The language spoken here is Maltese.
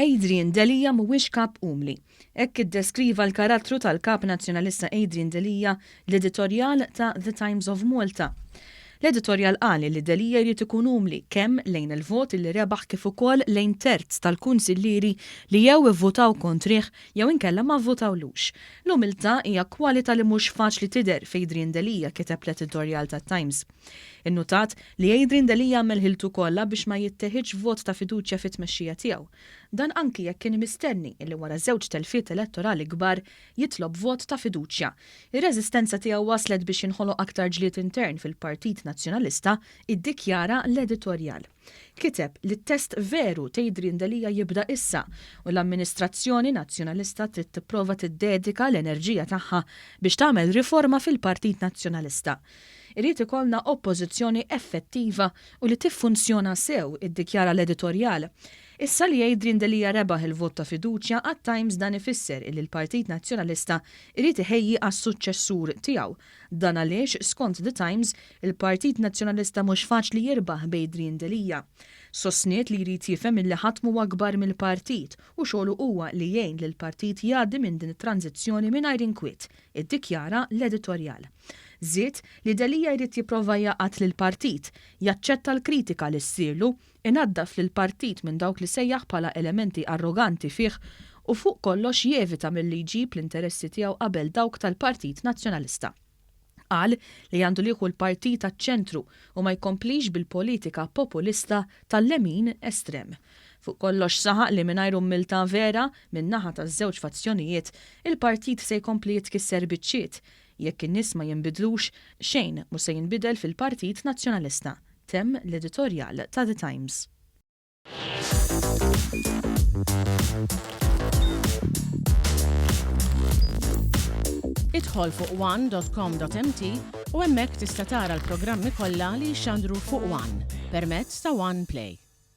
Adrian Delia mhuwiex kap umli. Hekk iddeskriva l-karattru tal-Kap Nazzjonalista Adrian Delia l-editorjal ta' The Times of Malta. L-editorjal qal li Delia jrid ikun umli kemm lejn il-vot li rebaħ kif ukoll lejn terz tal-kunsillieri li jew ivvutaw kontrih jew inkella ma vvutawlux. L-umiltà hija kwalità li mhux faċli tidher f'Adrian Delia kiteb l-editorjal tat-Times. Innutat li Adrian Delia għamel ħiltu kollha biex ma jitteħidx vot ta' fiduċja fit-tmexxija tiegħu. Dan anki jekk kien mistenni li wara żewġ telfiet elettorali kbar jitlob vot ta' fiduċja. Ir-reżistenza tiegħu wasslet biex jinħoloq aktar ġlied intern fil-Partit Nazzjonalista, iddikjara l-editorjal. Kiteb li t-test veru t'Adrian Delia jibda issa u l-amministrazzjoni Nazzjonalista trid tipprova tiddedika l-enerġija tagħha biex tagħmel riforma fil-Partit Nazzjonalista. Irid ikollna oppożizzjoni effettiva u li tiffunzjona sew, iddikjara l-editorjal. Issa li Adrian Delia rebaħ il-vot ta' fiduċja għat-Times dan ifisser illi l-Partit Nazzjonalista jrid iħejji għas-suċċessur tiegħu. Dan għaliex, skont The Times, il-Partit Nazzjonalista mhux faċli jirbaħ b'Adrian Delia. Sostniet li jrid jifhem illi ħadd mhu akbar mill-partit u xogħlu huwa li jgħin lill-partit jgħaddi minn din it-tranżizzjoni mingħajr inkwiet, iddikjara l-editorjal. Żied li Delia jrid jipprova jgħaqqad lill-partit, jaċċetta l-kritika li ssirlu, inaddaf lill-partit minn dawk li sejjaħ bħala elementi arroganti fih u fuq kollox jevita milli jġib l-interessi tiegħu qabel dawk tal-Partit Nazzjonalista. Qal li għandu li jieħu l-partit għaċ-ċentru u ma jkomplix bil-politika populista tal-lemin estrem. Fuq kollox saħaq li mingħajr umiltà vera min-naħa taż-żewġ fazzjonijiet, il-partit se jkompli jitkisser biċċiet. Jekk in-nies ma jinbidlux, xejn mhu se jinbidel fil-Partit Nazzjonalista, temm l-editorjal ta' The Times. Idħol fuq one.com.mt u hemmhekk tista' tara l-programmi kollha li jixxandru fuq One permezz ta' One Play.